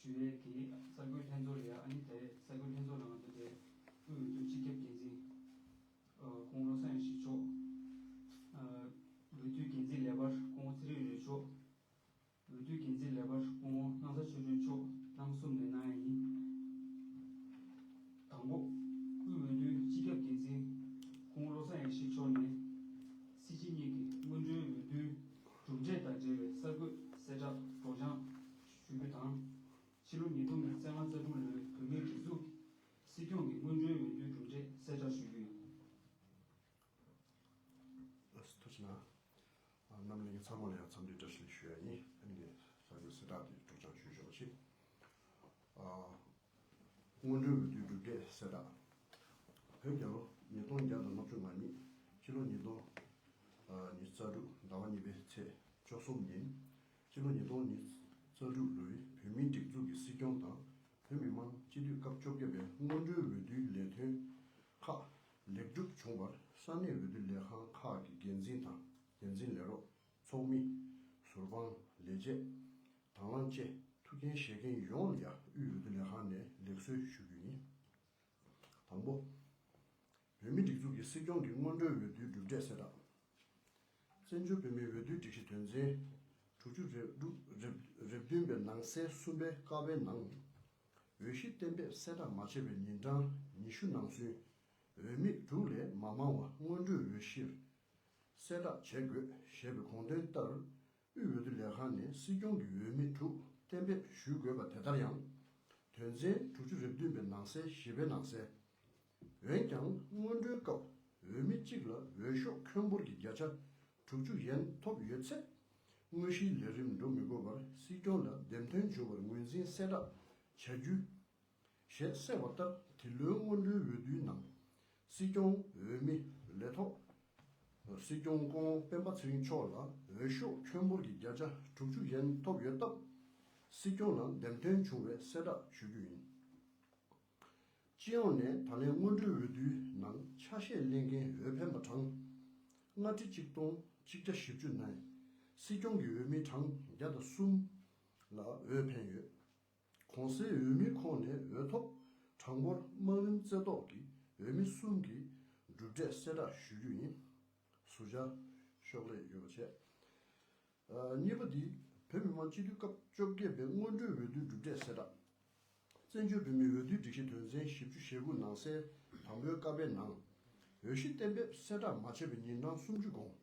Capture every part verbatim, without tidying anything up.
ཞུ་ཡས་ཀྱི་གསར་འགོད་ལྷན་ཚོགས་ལ་ཡ། ཨ་ནི་དེ་གསར་འགོད་ལྷན་ཚོགས་ནང་དུ་དེ་དབུས་འོས་བསྡུ་སྤྱི་ཁྱབ་འགན་འཛིན་སྐུ་ངོ་བློ་བཟང་ཡེ་ཤེས་མཆོག་འོས་བསྡུ་འགན་འཛིན་ལས་འཕར་སྐུ་ངོ་ཚེ་རིང་རིག་མཆོག་འོས་བསྡུ་འགན་འཛིན་ལས་འཕར་སྐུ་ངོ་སྣང་ཚ་ཆོས་སྒྲོན་མཆོག་རྣམ་གསུམ་ནས་གནང་ཡ་ཡིན། དང་པོ། དབུས་འོས་བསྡུའི་སྤྱི་ཁྱབ་འགན་འཛིན་སྐུ་ངོ་བློ་བཟང་ཡེ་ཤེས་མཆོག་ནས། སྲིད་སྤྱི་གཉིས་ཀྱི་སྔོན་འགྲོའི་འོས་བསྡུའི་གྲུབ་འབྲས་དང་འབྲེལ་བའི་གསར་འགོད་གསལ་བསྒྲགས་སྒྲོག་སྦྱང་ཞུ་རྒྱུ་དང་། ཕྱི་ལོ་ཉིས་སྟོང་ཉི་ཤུ་རྩ་ལྔ་རྩ་དྲུག་ལོའི་བོད་མིའི་སྒྲིག་འཛུགས་སྲིད་སྐྱོང་གི་སྔོན་འགྲོའི་འོས་བསྡུའི་གྲུབ་འབྲས་གསལ་བསྒྲགས་ཞུ་རྒྱུ་ཡིན། ཐུགས་རྗེ་གནང་། རྣམ་གླིང་ཚང་མ་ལ་ཡང་འཚམས་འདྲི་བཀྲ་ཤིས་བདེ་ལེགས་ཞུ་ཡ་ཡིན། ཨ་ནི་གསར་འགོད་གསལ་བསྒྲགས་དེ་སྒྲོག་སྦྱང་ཞུས་ཆོག་ཅིག་སྔོན་འགྲོའི་འོས་བསྡུའི་གྲུབ་འབྲས་གསལ་བསྒྲགས། བོད་རྒྱལ་ལོ་ཉིས་སྟོང་བརྒྱ་དང་ལྔ་བཅུ་ང་གཉིས། ཕྱི་ལོ་ཉིས་སྟོང་ཉི་ཤུ་རྩ་དྲུག་ཟླ་བ་གཉིས་པའི་ཚེས་བཅུ་གསུམ་ཉིན། ཕྱི་ལོ་ཉིས་སྟོང་ཉི་ཤུ་རྩ་དྲུག་ལོའི་བོད་མིའི་སྒྲིག་འཛུགས་ཀྱི་སྲིད་སྐྱོང་དང་། བོད་མི་མང་སྤྱི་འཐུས་སྐབས་བཅོ་བརྒྱད་པའི་སྔོན་འགྲོའི་འོས་བསྡུའི་ལས་དོན་ཁག་ལེགས་གྲུབ་བྱུང་བར། ས་གནས་འོས་བསྡུ་ལས་ཁང་ཁག་གི་འགན་འཛིན་དང་འགན་འཛིན་ལས་རོགས། ཚོགས་མི། ཟུར་དཔང་། ལས་བྱེད། དང་བླངས་བཅས་ཐུགས་འགན་བཞེས་མཁན་ཡོངས་ལ་ཡང་དབུས་འོས་བསྡུ་ལས་ཁང་ནས་ལེགས་གསོལ་ཞུ་རྒྱུ་ཡིན། དང་པོ། བོད་མིའི་སྒྲིག་འཛུགས་ཀྱི་སྲིད་སྐྱོང་གི་སྔོན་འགྲོའི་འོས་བསྡུའི་གྲུབ་འབྲས་གསལ་བསྒྲགས། བཙན་བྱོལ་བོད་མིའི་འོས་བསྡུའི་སྒྲིག་གཞི་དོན་ཚན་དྲུག་ཅུ་རེ་དྲུག་རེ་བདུན་པའི་ནང་གསལ་གསུམ་པའི་ཀ་པའི་ནང་། འོས་གཞི་གཏན་འབེབས་གསལ་བསྒྲགས་མ་བྱས་པའི་ཉིན་གྲངས་ཉི་ཤུ་ནང་ཚུན་འོས་མི་དྲུག་ལས་མ་མང་བ་སྔོན་འགྲོའི་འོས་གཞིར་གསལ་བསྒྲགས་བྱེད་དགོས་ཞེས་པའི་དགོངས་དོན་ལྟར། དབུས་འོས་བསྡུ་ལས་ཁང་ནས་སྲིད་སྐྱོང་གི་འོས་མི་དྲུག་གཏན་འབེབས་ཞུ་དགོས་པ་དེ་ལྟར་ཡང་། དོན་ཚན་དྲུག་ཅུ་རེ་བདུན་པའི་ནང་གསལ་བཞི་པའི་ནང་གསལ། འོན་ཀྱང་སྔོན་འགྲོའི་སྐབས་འོས་མི་གཅིག་ལ་འོས་ཤོག་ཁྱོན་འབོར་གྱི་བརྒྱ་ཆ་དྲུག་ཅུ་ཡན་ཐོབ་ཡོད་ཚེ། དངོས་གཞིའི་ལས་རིམ་འགྲོ་མི་དགོས་པར་སྲིད་སྐྱོང་ལ་འདེམས་ཐོན་བྱུང་བར་ངོས་འཛིན་གསལ་བསྒྲགས་བྱ་རྒྱུ། ཞེས་གསལ་བ་ལྟར། འདི་ལོའི་སྔོན་འགྲོའི་འོས་བསྡུའི་ནང་། སྲིད་སྐྱོང་འོས་མི་ལས་ཐོག་སྲིད་སྐྱོང་སྐུ་ངོ་སྤེན་པ་ཚེ་རིང་མཆོག་ལ་འོས་ཤོག་ཁྱོན་འབོར་གྱི་བརྒྱ་ཆ་དྲུག་ཅུ་ཡན་ཐོབ་ཡོད་སྟབས། སྲིད་སྐྱོང་ལ་འདེམས་ཐོན་བྱུང་བའི་གསལ་བསྒྲགས་ཞུ་རྒྱུ་ཡིན། སྤྱི་ཡོངས་ནས་ད་ལན་སྔོན་འགྲོའི་འོས་བསྡུའི་ནང་ཆ་ཤས་ལེན་མཁན་འོས་འཕེན་པ་གྲངས་ལྔ་ཁྲི་གཅིག་སྟོང་གཅིག་བརྒྱ་བཞི་བཅུ་ནང་། སྲིད་སྐྱོང་གི་འོས་མི་གྲངས་བརྒྱ་དང་གསུམ་ལ་འོས་འཕེན་ཡོད། གོང་གསལ་འོས་མིའི་ཁོངས་ནས་འོས་ཐོབ་གྲངས་འབོར་དམའ་རིམ་རྩེ་བཏོག་གི་འོས་མི་གསུམ་གྱི་གྲུབ་འབྲས་གསལ་བསྒྲགས་ཞུ་རྒྱུ་ཡིན། ཟུར་བྱ་ཤོག་ལེབ་ཡོད་པ་བྱས། ཨ། གཉིས་པ་འདི། བོད་མི་མང་སྤྱི་འཐུས་སྐབས་བཅོ་བརྒྱད་པའི་སྔོན་འགྲོའི་འོས་བསྡུའི་གྲུབ་འབྲས་གསལ་བསྒྲགས། བཙན་བྱོལ་བོད་མིའི་འོས་བསྡུའི་སྒྲིག་གཞི་དོན་ཚན་བཞི་བཅུ་ཞེ་དགུ་ནང་གསལ་དང་པོའི་ཀ་པའི་ནང་། འོས་གཞི་གཏན་འབེབས་གསལ་བསྒྲགས་མ་བྱས་པའི་ཉིན་གྲངས་སུམ་ཅུ་གོང་།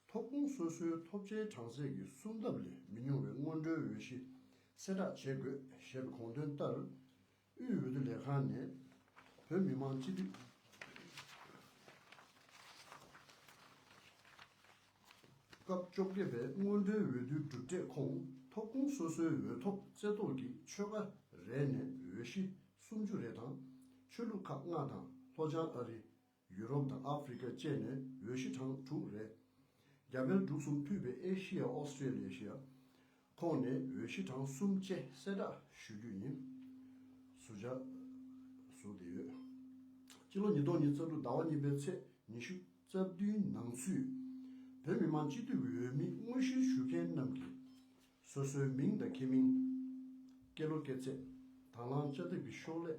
ཐོབ་ཁུངས་སོ་སོའི་ཐོབ་ཆའི་གྲངས་ཚད་ཀྱི་གསུམ་ལྡབ་ལས་མི་ཉུང་བའི་སྔོན་འགྲོའི་འོས་གཞི་གསལ་བསྒྲགས་བྱེད་དགོས་ཞེས་པའི་དགོངས་དོན་ལྟར། དབུས་འོས་བསྡུ་ལས་ཁང་ནས་བོད་མི་མང་སྤྱི་འཐུས་སྐབས་བཅོ་བརྒྱད་པའི་སྔོན་འགྲོའི་འོས་བསྡུའི་གྲུབ་འབྲས་ཁོངས། ཐོབ་ཁུངས་སོ་སོའི་འོས་ཐོབ་རྩེ་བཏོག་གི་ཆོལ་ཁ་རེ་ནས་འོས་གཞི་སུམ་ཅུ་རེ་དང་། ཆོས་ལུགས་ཁག་ལྔ་དང་། ལྷོ་བྱང་ཨ་རི། ཡུ་རོབ་དང་ཨ་ཧྥེ་རི་ཁ་བཅས་ནས་འོས་གཞི་གྲངས་དྲུག་རེ། རྒྱ་བལ་འབྲུག་གསུམ་ཕུད་པའི་ཨེ་ཤི་ཡ། ཨོ་སི་ཀྲེ་ལེ་ཤི་ཡ་ཁོངས་ནས་འོས་གཞི་གྲངས་གསུམ་བཅས་གསལ་བསྒྲགས་ཞུ་རྒྱུ་ཡིན། ཟུར་བྱ་ཟུར་བསྡད་ཡོད། སྤྱི་ལོ་ཉིས་སྟོང་ཉི་ཤུ་རྩ་དྲུག་ཟླ་བ་གཉིས་པའི་ཚེས་ཉི་ཤུ་རྩ་བདུན་ནང་ཚུད། བོད་མི་མང་སྤྱི་འཐུས་ཀྱི་འོས་མི་དངོས་གཞིར་ཞུགས་མཁན་རྣམས་ཀྱིས། སོ་སོའི་མིང་དང་། ཁེ་མིང་། སྐྱེས་ལོ། སྐྱེས་ཚེས། དང་བླངས་དཔྱ་དེབ་ཀྱི་ཤོག་ལྷེ།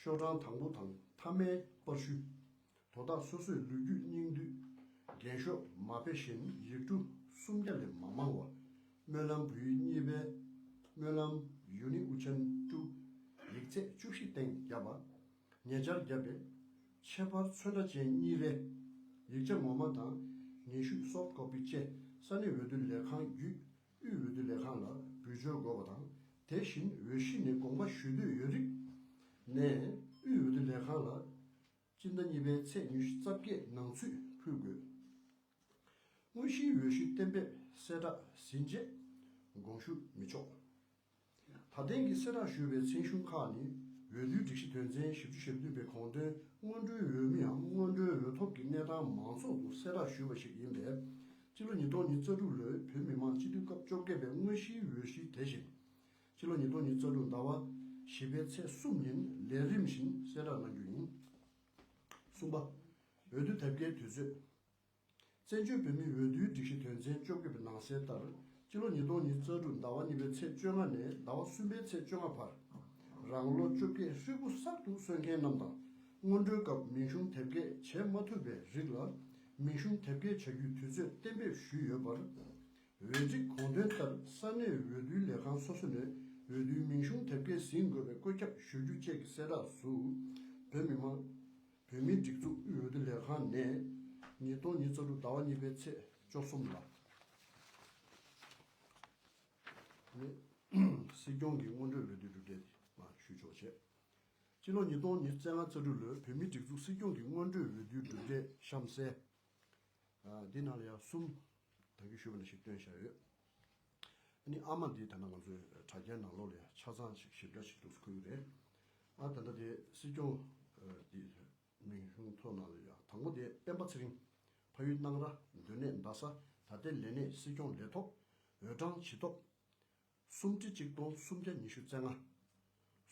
ཤོག་གྲངས་དང་པོ་དང་མཐའ་མའི་པར་བཤུས། དོ་བདག་སོ་སོའི་ལོ་རྒྱུས་སྙིང་བསྡུས། འགེངས་ཤོག་མ་དཔེ་བཞིན་ཡིག་འབྲུ་སུམ་བརྒྱ་ལས་མ་མང་བ། སྨོན་ལམ་བོད་ཡིག་གཉིས་པའི་སྨོན་ལམ། ཡུན་ནི་དབུ་ཅན་ཊུ། ཡིག་ཚད་བཅུ་བཞི་སྟེང་བརྒྱབ་པ། ཉེ་ཆར་བརྒྱབ་པའི་ཁྱད་པར་ཚོན་ཁྲ་ཅན་གཉིས་རེ། ཡིག་ཆ་ངོ་མ་དང་སྙན་ཞུ་སོཕ་ཊི་ཀོ་པི་བཅས་ས་གནས་འོས་བསྡུ་ལས་ཁང་བརྒྱུད་དབུས་འོས་བསྡུ་ལས་ཁང་ལ་འབུལ་འབྱོར་དགོས་པ་དང་། དེ་བཞིན་འོས་གཞི་ནས་དགོངས་པ་ཞུ་འདོད་ཡོད་རིགས་ནས་དབུས་འོས་བསྡུ་ལས་ཁང་ལ་སྤྱི་ཟླ་གཉིས་པའི་ཚེས་ཉི་ཤུ་རྩ་བརྒྱད་ནང་ཚུད་ཕུལ་དགོས། དངོས་གཞིའི་འོས་གཞི་གཏན་འབེབས་གསལ་བསྒྲགས་ཟིན་རྗེས་དགོངས་ཞུ་མི་ཆོག་ད་ཐེངས་ཀྱི་གསལ་བསྒྲགས་ཞུས་པའི་མཚན་གཞུང་ཁག་ནི། འོས་བསྡུའི་སྒྲིག་གཞི་དོན་ཚན་བཞི་བཅུ་ཞེ་བདུན་པའི་དགོངས་དོན། སྔོན་འགྲོའི་འོས་མིའམ་སྔོན་འགྲོའི་འོས་ཐོབ་ཀྱི་གནས་སྟངས་མང་ཚོགས་སུ་གསལ་བསྒྲགས་ཞུས་པ་ཞིག་ཡིན་པས། སྤྱི་ལོ་ཉིས་སྟོང་ཉི་ཤུ་རྩ་དྲུག་ལོའི་བོད་མི་མང་སྤྱི་འཐུས་སྐབས་བཅོ་བརྒྱད་པའི་དངོས་གཞིའི་འོས་གཞི་དེ་བཞིན། སྤྱི་ལོ་ཉིས་སྟོང་ཉི་ཤུ་རྩ་དྲུག་ཟླ་བ་བཞི་པའི་ཚེས་གསུམ་ཉིན་ལས་རིམ་བཞིན་གསལ་བསྒྲགས་གནང་རྒྱུ་ཡིན། གསུམ་པ། འོས་བསྡུ་དེབ་སྐྱེལ་དུས་ཚོད། བཙན་བྱོལ་བོད་མིའི་འོས་བསྡུའི་སྒྲིག་གཞི་དོན་ཚན་བཅོ་བརྒྱད་པའི་ནང་གསལ་ལྟར། སྤྱི་ལོ་ཉིས་སྟོང་ཉི་ཤུ་རྩ་དྲུག་ཟླ་བ་གཉིས་པའི་ཚེས་བཅོ་ལྔ་ནས་ཟླ་བ་གསུམ་པའི་ཚེས་བཅོ་ལྔ་བར། རང་ལོ་བཅོ་བརྒྱད་ཧྲིལ་པོ་གསར་དུ་སོན་མཁན་རྣམས་དང་། སྔོན་འགྲོའི་སྐབས་མིང་གཞུང་དེབ་སྐྱེལ་བྱེད་མ་ཐུབ་པའི་རིགས་ལ། མིང་གཞུང་དེབ་སྐྱེལ་བྱ་རྒྱུའི་དུས་ཚོད་གཏན་འབེབས་ཞུས་ཡོད་པར། འོས་རིགས་གོང་དོན་ལྟར་ས་གནས་འོས་བསྡུའི་ལས་ཁང་སོ་སོ་ནས་འོས་བསྡུའི་མིང་གཞུང་དེབ་སྐྱེལ་ཟིན་དགོས་པའི་བཀོད་ཁྱབ་ཞུ་རྒྱུ་བཅས་ཀྱི་གསལ་བསྒྲགས་སུ། བོད་མི་མང་། བོད་མིའི་སྒྲིག་འཛུགས་དབུས་འོས་བསྡུ་ལས་ཁང་ནས་ཉིས་སྟོང་ཉི་ཤུ་རྩ་དྲུག་ཟླ་བ་གཉིས་པའི་ཚེས་བཅུ་གསུམ་ལ། ནས་སྲིད་སྐྱོང་གི་སྔོན་འགྲོའི་འོས་བསྡུའི་གྲུབ་འབྲས་དེ་མར་ཞུས་ཆོག་བྱས། སྤྱི་ལོ་ཉིས་སྟོང་ཉི་ཤུ་རྩ་ལྔ་རྩ་དྲུག་ལོའི་བོད་མིའི་སྒྲིག་འཛུགས་སྲིད་སྐྱོང་གི་སྔོན་འགྲོའི་འོས་བསྡུའི་གྲུབ་འབྲས་གཤམ་གསལ། ཨ། འདི་ནང་ལ་ཡང་གསུམ་ད་གིན་ཞུས་པ་ནང་བཞིན་བཏོན་བཞག་ཡོད། ཨ་ནི་ཨ་མ་འདི་ད་ནང་ང་ཚོའི་དྲ་རྒྱའི་ནང་ལོགས་ལ་ཡང་ཆ་ཚང་ཞིག་ཞིབ་ཕྲ་ཞིག་འདུག་སེ་འཁོད་ཀྱི་རེད། ཨ། ད་ལྟ་དེ་སྲིད་སྐྱོང་ཨ། འདི་མིང་གཞུང་ཐོག་ནང་ལ་ཡང་དང་པོ་དེ་སྤེན་པ་ཚེ་རིང་། ཕ་ཡུལ་སྣང་ར། སྡོད་གནས་རྡ་ས། ད་ལྟའི་ལས་གནས་སྲིད་སྐྱོང་ལས་ཐོག་འོས་གྲངས་ཇི་ཐོབ། སུམ་ཁྲི་གཅིག་སྟོང་སུམ་བརྒྱ་ཉི་ཤུ་རྩ་ལྔ།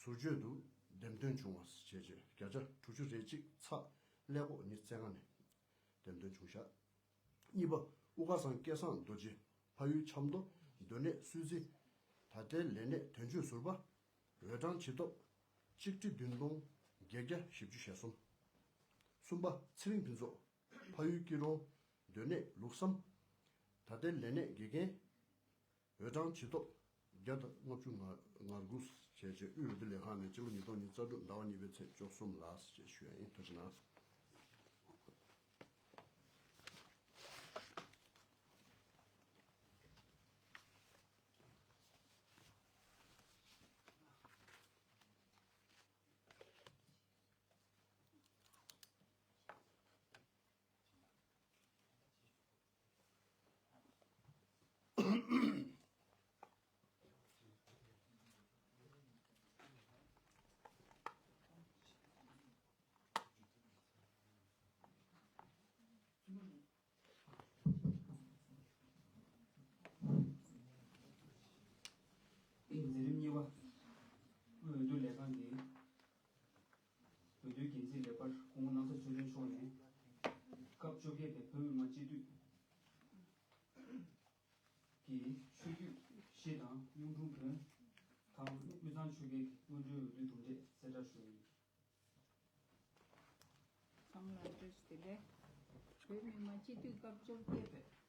ཟུར་བཅོས་དུ་འདེམས་ཐོན་བྱུང་བ་བྱས་རྗེས་བརྒྱ་ཆ་དྲུག་ཅུ་རེ་གཅིག་ཚེག་ཀླད་ཀོར་ཉི་ཤུ་རྩ་ལྔ་ནས་འདེམས་ཐོན་བྱུང་བཞག་གཉིས་པ། དབུ་དཀར་ཚང་སྐལ་བཟང་རྡོ་རྗེ། ཕ་ཡུལ་ཆབ་མདོ། སྡོད་གནས་སུད་སི། ད་ལྟའི་ལས་གནས་དོན་གཅོད་ཟུར་པ། འོས་གྲངས་ཇི་ཐོབ། གཅིག་ཁྲི་བདུན་སྟོང་བརྒྱད་བརྒྱ་བཞི་བཅུ་ཞེ་གསུམ། གསུམ་པ། ཚེ་རིང་ཕུན་ཚོགས། ཕ་ཡུལ་སྐྱིད་གྲོང་། སྡོད་གནས་ལུགས་བསམ། ད་ལྟའི་ལས་གནས་དགེ་རྒན། འོས་གྲངས་ཇི་ཐོབ། བརྒྱ་དང་ལྔ་བཅུ་ང་དགུ་བྱས་རྗེས་དབུས་འོས་བསྡུ་ལས་ཁང་ནས་སྤྱི་ལོ་ཉིས་སྟོང་ཉི་ཤུ་རྩ་དྲུག་ཟླ་བ་གཉིས་པའི་ཚེས་བཅུ་གསུམ་ལ་ཞེས་ཞུ་ཡ་ཡིན། ཐུགས་རྗེ་གནང་། འཛིན་རིམ་གཉིས་པ། དབུས་འོས་བསྡུ་ལས་ཁང་གི་འོས་བསྡུའི་འགན་འཛིན་ལེགས་པར་སྐུ་ངོ་སྣང་ཚ་ཆོས་སྒྲོན་མཆོག་ནས། སྐབས་བཅོ་བརྒྱད་པའི་བོད་མི་མང་སྤྱི་འཐུས་ཀྱི་ཆོས་བརྒྱུད་བཞི་དང་གཡུང་དྲུང་བོན་དང་དབུས་གཙང་ཆོལ་ཁའི་སྔོན་འགྲོའི་འོས་བསྡུའི་གྲུབ་འབྲས་གསལ་བསྒྲགས་ཞུ་བ་ཡིན། ཚང་མ་ལ་བཀྲ་ཤིས་བདེ་ལེགས། བོད་མི་མང་སྤྱི་འཐུས་སྐབས་བཅོ་བརྒྱད་པའི།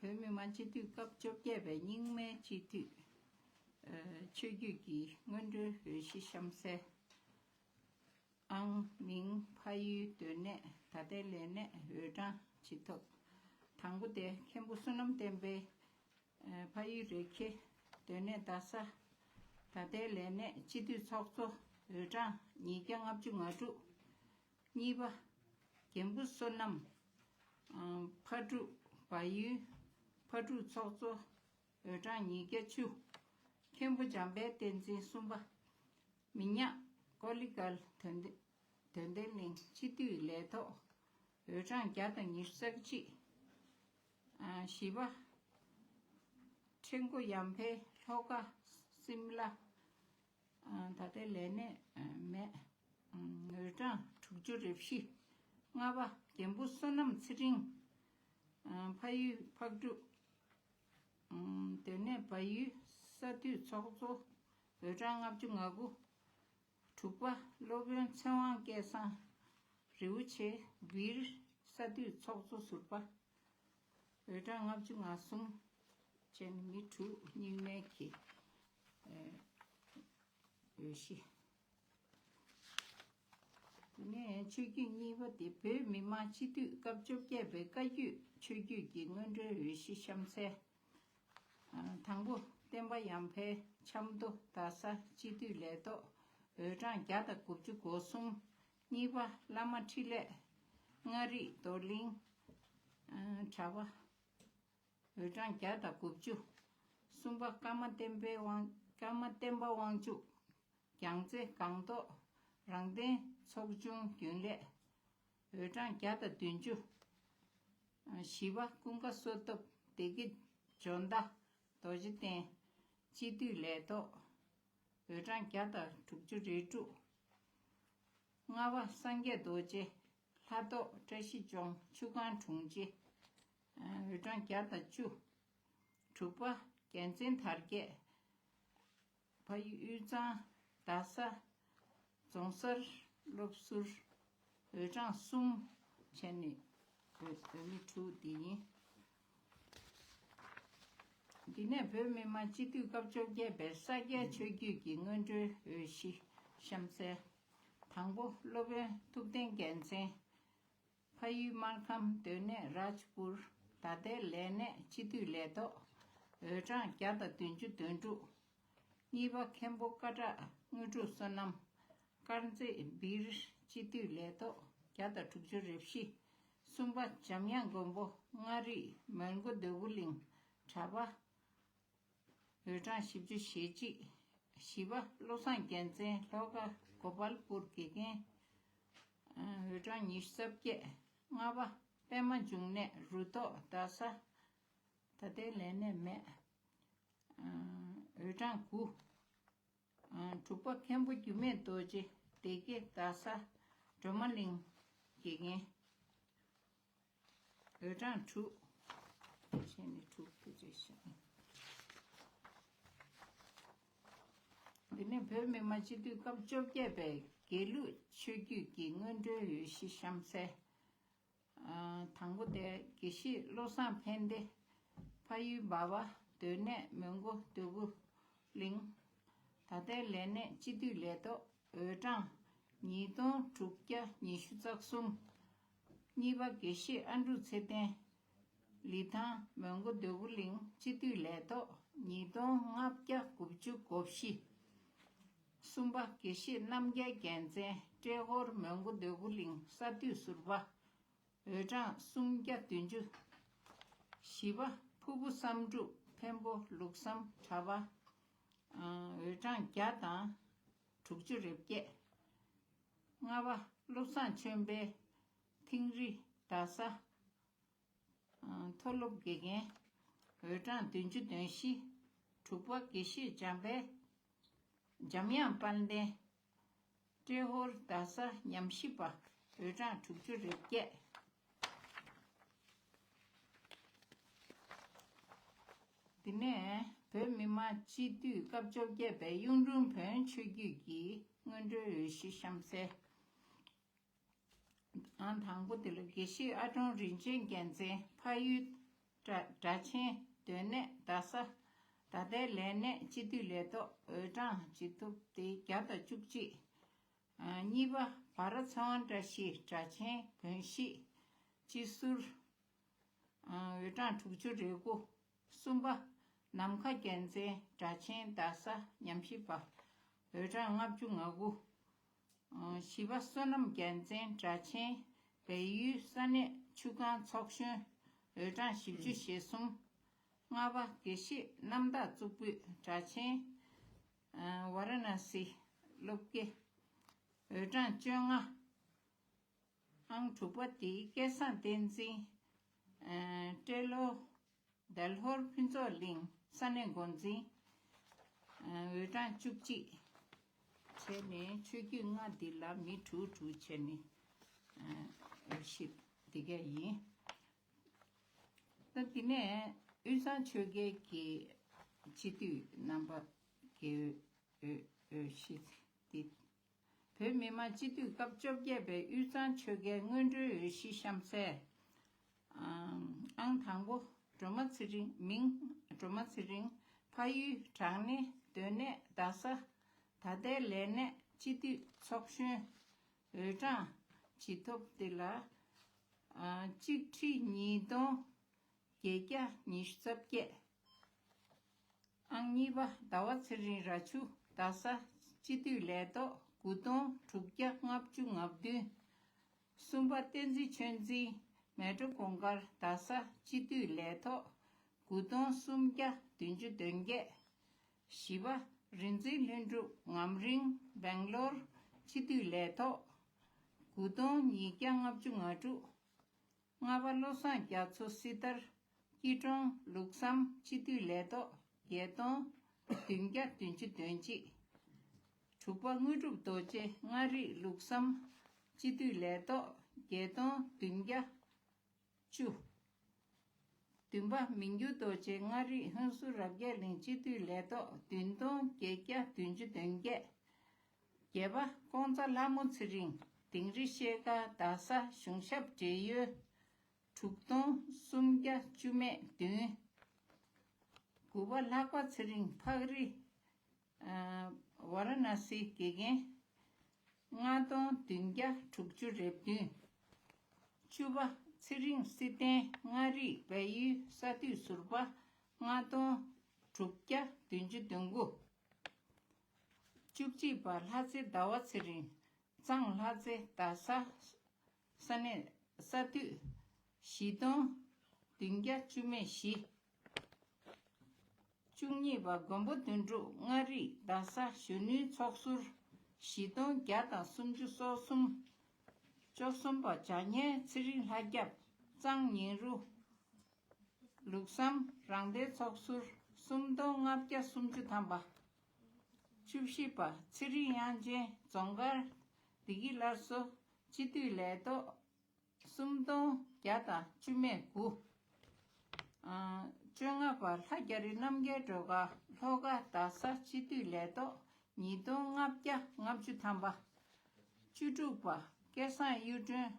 བོད་མི་མང་སྤྱི་འཐུས་སྐབས་བཅོ་བརྒྱད་པའི་རྙིང་མའི་སྤྱི་འཐུས། ཨ། ཆོས་བརྒྱུད་ཀྱི་སྔོན་འགྲོའི་འོས་གཞི་གཤམ་གསལ། ཨང་། མིང་། ཕ་ཡུལ། སྡོད་གནས། ད་ལྟའི་ལས་གནས། འོས་གྲངས་ཇི་ཐོབ། དང་པོ་དེ་མཁན་པོ་བསོད་ནམས་བསྟན་འཕེལ། ཨ། ཕ་ཡུལ་རེ་ཁེ། སྡོད་གནས་རྡ་ས། ད་ལྟའི་ལས་གནས་སྤྱི་འཐུས་ཚོགས་གཙོ། འོས་གྲངས་ཉིས་བརྒྱ་ལྔ་བཅུ་ང་དྲུག་གཉིས་པ། རྒན་པོ་བསོད་ནམས། ཨ། ཕག་གྲུ། བལ་ཡུལ། ཕག་གྲུ་ཚོགས་གཙོ། འོས་གྲངས་ཉིས་བརྒྱ་བཅུ། མཁན་པོ་འཇམ་དཔལ་བསྟན་འཛིན། གསུམ་པ། མི་ཉག་ཀོ་ལི་གལ་དོན་ལྡན། དོན་ལྡན་གླིང་སྤྱི་འཐུས་ལས་ཐོག་འོས་གྲངས་བརྒྱ་དང་ཉི་ཤུ་རྩ་གཅིག་ཨ། བཞི་པ། ཁྲེང་ཀོ་ཡམ་ཕེ། ལྷོ་ཁ། སིམ་ལ། ཨ། ད་ལྟའི་ལས་གནས། ཨ། མེད། ཨ། འོས་གྲངས་དྲུག་ཅུ་རེ་བཞི། ལྔ་པ། རྒན་པོ་བསོད་ནམས་ཚེ་རིང་། ཨ། ཕ་ཡུལ་ཕག་གྲུ། ཨ། སྡོད་གནས་བལ་ཡུལ། ས་འཐུས་ཚོགས་གཙོ། འོས་གྲངས་ལྔ་བཅུ་ང་དགུ། དྲུག་པ། སློབ་དཔོན་ཚེ་དབང་སྐལ་བཟང་། རི་བོ་ཆེ། སྦིར། ས་འཐུས་ཚོགས་གཙོ་ཟུར་པ། འོས་གྲངས་ལྔ་བཅུ་ང་གསུམ། བཅས་ནི་མི་དྲུག་རྙིང་མའི་གི། ཨ། འོས་གཞི། དེ་ནས་ཆོས་བརྒྱུད་གཉིས་པ་དེ་བོད་མི་མང་སྤྱི་འཐུས་སྐབས་བཅོ་བརྒྱད་པའི་བཀའ་བརྒྱུད་ཆོས་བརྒྱུད་ཀྱི་སྔོན་འགྲོའི་འོས་གཞི་གཤམ་གསལ། ཨ། དང་པོ། བསྟན་པ་ཡར་འཕེལ། ཆབ་མདོ། རྡ་ས། སྤྱི་འཐུས་ལས་ཐོག་འོས་གྲངས་བརྒྱ་དང་དགུ་བཅུ་གོ་གསུམ། གཉིས་པ། བླ་མ་འཕྲིན་ལས། མངའ་རིས། རྡོར་གླིང་། ཨ། གྲྭ་པ། འོས་གྲངས་བརྒྱ་དང་དགུ་བཅུ། གསུམ་པ། ཀརྨ་བསྟན་པའི་དབང་། ཀརྨ་བསྟན་པ་དབང་ཕྱུག་རྒྱལ་རྩེ། སྒང་ཏོག་རང་བདེན་ཚོགས་ཆུང་རྒྱུན་ལས། འོས་གྲངས་བརྒྱ་དང་བདུན་ཅུ། བཞི་པ་ཀུན་དགའ་བསོད་སྟོབས་བདེ་སྐྱིད་འཇོ་མདའ་རྡོ་རྗེ་གདན། སྤྱི་འཐུས་ལས་ཐོག་འོས་གྲངས་བརྒྱ་དང་དྲུག་ཅུ་རེ་དྲུག། ལྔ་པ་སངས་རྒྱས་རྡོ་རྗེ་ལྷ་ཐོག་བཀྲ་ཤིས་ལྗོངས་ཆུ་སྒང་དྲུང་ཆེ། འོས་གྲངས་བརྒྱ་དང་བཅུ། དྲུག་པ་རྒྱལ་མཚན་དར་རྒྱས། ཕ་ཡུལ་དབུས་གཙང་རྡ་ས་རྫོང་སར་སློབ་ཟུར། འོས་གྲངས་གསུམ་བྱས་ནས་འོས་འོས་མི་དྲུག་འདི་ཡིན། འདི་ནས་བོད་མི་མང་སྤྱི་འཐུས་སྐབས་བཅོ་བརྒྱད་པའི་ས་སྐྱའི་ཆོས་བརྒྱུད་ཀྱི་སྔོན་འགྲོའི་འོས་གཞི་གཤམ་གསལ། དང་པོ་སློབ་དཔོན་ཐུབ་བསྟན་རྒྱལ་མཚན། ཕ་ཡུལ་སྨར་ཁམས་སྡོད་གནས་རཱཇ་པུར་ད་ལྟའི་ལས་གནས་སྤྱི་འཐུས་ལས་ཐོག་འོས་གྲངས་བརྒྱ་དང་བདུན་ཅུ་དོན་དྲུག། གཉིས་པ་མཁན་པོ་ཀ་བྲག་དངོས་གྲུབ་བསོད་ནམས། དཀར་མཛེས་སྦིར་སྤྱི་འཐུས་ལས་ཐོག་བརྒྱ་དང་དྲུག་ཅུ་རེ་བཞི། གསུམ་པ་འཇམ་དབྱངས་མགོན་པོ་མངའ་རིས་མོན་གྷོ་འདོད་རྒུ་གླིང་གྲྭ་པ། འོས་གྲངས་བཞི་བཅུ་ཞེ་གཅིག། བཞི་པ་བློ་བཟང་རྒྱལ་མཚན་ལྷོ་ཁ་གོ་པལ་པུར་དགེ་རྒན། འོས་གྲངས་ཉི་ཤུ་རྩ་བརྒྱད། ལྔ་པ་པད་མ་འབྱུང་གནས་རུ་ཐོག་རྡ་ས། ད་ལྟའི་ལས་གནས་མེད། འོས་གྲངས་དགུ། དྲུག་པ་མཁན་པོ་འགྱུར་མེད་རྡོ་རྗེ་སྡེ་དགེ་རྡ་ས་སྒྲོལ་མ་གླིང་དགེ་རྒན། འོས་གྲངས་དྲུག། བྱས་ནས་དྲུག་དེ་རེད་ཤག། འདི་ནས་བོད་མི་མང་སྤྱི་འཐུས་སྐབས་བཅོ་བརྒྱད་པའི་དགེ་ལུགས་ཆོས་བརྒྱུད་ཀྱི་སྔོན་འགྲོའི་འོས་གཞི་གཤམ་གསལ། དང་པོ་དེ་དགེ་བཤེས་བློ་བཟང་ཕན་བདེ། ཕ་ཡུལ་འབའ་བ་སྡོད་གནས་མོན་གྷོ་འདོད་རྒུ་གླིང་། ད་ལྟའི་ལས་གནས་སྤྱི་འཐུས་ལས་ཐོག་འོས་གྲངས་ཉིས་སྟོང་དྲུག་བརྒྱ་ཉི་ཤུ་རྩ་གསུམ། གཉིས་པ་དགེ་བཤེས་ཨ་འབྲུག་ཚེ་བརྟན། ལི་ཐང་མོན་གྷོ་འདོད་རྒུ་གླིང་སྤྱི་འཐུས་ལས་ཐོག་ཉིས་སྟོང་ལྔ་བརྒྱ་དགུ་བཅུ་གོ་བཞི། གསུམ་པ་དགེ་བཤེས་རྣམ་རྒྱལ་རྒྱལ་མཚན་ཏྲེ་ཧོར་མོན་གྷོ་འདོད་རྒུ་གླིང་ས་འཐུས་ཟུར་པ། འོས་གྲངས་སུམ་བརྒྱ་བདུན་ཅུ། བཞི་པ་ཕུར་བུ་བསམ་འགྲུབ་མཁན་པོ་ལུགས་བསམ་གྲྭ་པ། འོས་གྲངས་བརྒྱ་དང་དྲུག་ཅུ་རེ་བརྒྱད། ལྔ་པ་བློ་བཟང་ཆོས་འཕེལ་ཐིང་རི་རྡ་ས། མཐོ་སློབ་དགེ་རྒན། འོས་གྲངས་བདུན་ཅུ་དོན་བཞི། དྲུག་པ་དགེ་བཤེས་འཇམ་དཔལ། འཇམ་དབྱངས་དཔལ་ལྡན། ཏྲེ་ཧོར་རྡ་ས་ཉམས་ཞིབ་པ། འོས་གྲངས་དྲུག་ཅུ་རེ་བརྒྱད། འདི་ནས་བོད་མི་མང་སྤྱི་འཐུས་སྐབས་བཅོ་བརྒྱད་པའི་གཡུང་དྲུང་བོན་ཆོས་བརྒྱུད་ཀྱི་སྔོན་འགྲོའི་འོས་གཞི་གཤམ་གསལ། ཨང་དང་པོ་དེ་ལ་དགེ་བཤེས་ཨ་ཀྲོང་རིན་ཆེན་རྒྱལ་མཚན་ཕ་ཡུལ་སྒྲ་སྒྲ་ཆེན་སྡོད་གནས་རྡ་ས། ད་ལྟའི་ལས་གནས་སྤྱི་འཐུས་ལས་ཐོག་འོས་གྲངས་ཇི་ཐུབ་དེ་བརྒྱ་དང་བཅུ་གཅིག། གཉིས་པ་བ་ར་ཚེ་དབང་བཀྲ་ཤིས་སྒྲ་ཆེན་བོན་གཞིས་སྤྱི་ཟུར། འོས་གྲངས་དྲུག་ཅུ་རེ་དགུ། གསུམ་པ་ནམ་མཁའ་རྒྱལ་མཚན་སྒྲ་ཆེན་རྡ་ས་ཉམས་ཞིབ་པ། འོས་གྲངས་ལྔ་བཅུ་ང་དགུ། བཞི་པ་བསོད་ནམས་རྒྱལ་མཚན་སྒྲ་ཆེན་བལ་ཡུལ་ས་གནས་ཆུ་སྒང་ཚོགས་གཞོན། འོས་གྲངས་བཞི་བཅུ་ཞེ་གསུམ། ལྔ་པ་དགེ་བཤེས་རྣམ་དག་གཙུག་ཕུད་སྒྲ་ཆེན། ཝཱ་ར་ཎ་སི་སློབ་དགེ། འོས་གྲངས་བཅོ་ལྔ། ཨང་དྲུག་པ་དེ་སྐལ་བཟང་བསྟན་འཛིན། སྤྲེལ་ལོ། དལ་ཧོར་ཕུན་ཚོགས་གླིང་ས་གནས་འགོ་འཛིན། འོས་གྲངས་བཅུ་གཅིག། བྱས་ནས་ཆོས་བརྒྱུད་ལྔ་འདི་ལ་མི་དྲུག་དྲུག་བྱས་ནས་འོས་གཞི་འདི་ག་ཡིན། ད་འདི་ནས་དབུས་གཙང་ཆོལ་ཁའི་གི་སྤྱི་འཐུས་རྣམ་པ་གི་འོས་འོས་གཞི་འདི། བོད་མི་མང་སྤྱི་འཐུས་སྐབས་བཅོ་བརྒྱད་པའི་དབུས་གཙང་ཆོལ་ཁའི་སྔོན་འགྲོའི་འོས་གཞི་གཤམ་གསལ། ཨང་དང་པོ་སྒྲོལ་མ་ཚེ་རིང་། མིང་སྒྲོལ་མ་ཚེ་རིང་། ཕ་ཡུལ་བྲག་སྣེ་སྡོད་གནས་རྡ་ས། ད་ལྟའི་ལས་གནས་སྤྱི་འཐུས་ཚོགས་གཞོན། འོས་གྲངས་ཇི་ཐོབ་དེ་ལ་གཅིག་ཁྲི་ཉིས་སྟོང་བརྒྱད་བརྒྱ་ཉི་ཤུ་རྩ་བརྒྱད། ཨང་གཉིས་པ་ཟླ་བ་ཚེ་རིང་ར་ཆུ་རྡ་ས་སྤྱི་འཐུས་ལས་ཐོག་དགུ་སྟོང་དྲུག་བརྒྱ་ལྔ་བཅུ་ང་བདུན། གསུམ་པ་བསྟན་འཛིན་ཆོས་འཛིན་མལ་གྲོ་གུང་དཀར་རྡ་ས་སྤྱི་འཐུས་ལས་ཐོག་དགུ་སྟོང་སུམ་བརྒྱ་བདུན་ཅུ་དོན་བརྒྱད། བཞི་པ་རིག་འཛིན་ལྷུན་གྲུབ་ངམ་རིང་སྦེང་ལོར་ སྤྱི་འཐུས་ལས་ཐོག་དགུ་སྟོང་ཉིས་བརྒྱ་ལྔ་བཅུ་ང་དྲུག་ལྔ་པ་བློ་བཟང་རྒྱ་མཚོ་སྲི་ཐར་སྐྱིད་གྲོང་ལུགས་བསམ་སྤྱི་འཐུས་ལས་ཐོག་བརྒྱད་སྟོང་བདུན་བརྒྱ་བདུན་ཅུ་དོན་གཅིག་དྲུག་པ་དངོས་གྲུབ་རྡོ་རྗེ་མངའ་རིས་ལུགས་བསམ་སྤྱི་འཐུས་ལས་ཐོག་བརྒྱད་སྟོང་བདུན་བརྒྱ་བཅུ། བདུན་པ་མི་འགྱུར་རྡོ་རྗེ་མངའ་རིས་ཧུན་སུར་རབ་རྒྱས་གླིང་སྤྱི་འཐུས་ལས་ཐོག་བདུན་སྟོང་བརྒྱད་བརྒྱ་བདུན་ཅུ་དོན་བརྒྱད། བརྒྱད་པ་ཀོང་ཚ་ལྷ་མོ་ཚེ་རིང་དིང་རི་ཤེལ་དཀར་རྡ་ས་གཞུང་ཞབས་འབྲེལ་ཡོད་དྲུག་སྟོང་སུམ་བརྒྱ་བཅུ་མེད་བདུན། དགུ་པ་ལྷག་པ་ཚེ་རིང་ཕག་རི་ཝཱ་ར་ཎ་སིའི་དགེ་རྒན་ལྔ་སྟོང་བདུན་བརྒྱ་དྲུག་ཅུ་རེ་བདུན། བཅུ་པ་ཚེ་རིང་བསིལ་ལྡན་མངའ་རིས་བལ་ཡུལ་ས་འཐུས་ཟུར་པ་ལྔ་སྟོང་དྲུག་བརྒྱ་བདུན་ཅུ་དོན་དགུ། བཅུ་གཅིག་པ་ལྷ་རྩེ་ཟླ་བ་ཚེ་རིང་གཙང་ལྷ་རྩེ་རྡ་ས་ས་གནས་ས་འཐུས་བཞི་སྟོང་བདུན་བརྒྱ་བཅུ་མེད་བཞི། བཅུ་གཉིས་པ་མགོན་པོ་དོན་གྲུབ་མངའ་རིས་རྡ་ས་གཞོན་ནུའི་ཚོགས་ཟུར་བཞི་སྟོང་བརྒྱ་དང་སུམ་ཅུ་སོ་གསུམ། བཅུ་གསུམ་པ་བྱ་ཉལ་ཚེ་རིང་ལྷ་སྐྱབས་གཙང་ཉིང་རུ་ལུགས་བསམ་རང་བདེན་ཚོགས་ཟུར་སུམ་སྟོང་ལྔ་བརྒྱ་སུམ་ཅུ་ཐམ་པ། བཅུ་བཞི་པ་ཚེ་རིང་དབྱངས་ཅན་རྫོང་དཀར་བདེ་སྐྱིད་སླར་གསོ་སྤྱི་འཐུས་ལས་ཐོག་སུམ་སྟོང་བརྒྱ་དང་བཅུ་མེད་དགུ། ཨ། བཅོ་ལྔ་པ་ལྷ་རྒྱ་རི་རྣམ་རྒྱལ་སྒྲོལ་དཀར་ལྷོ་ཁ་རྡ་ས་སྤྱི་འཐུས་ལས་ཐོག་ཉིས་སྟོང་ལྔ་བརྒྱ་ལྔ་བཅུ་ཐམ་པ། བཅུ་དྲུག་པ་སྐལ་བཟང་གཡུ་སྒྲོན་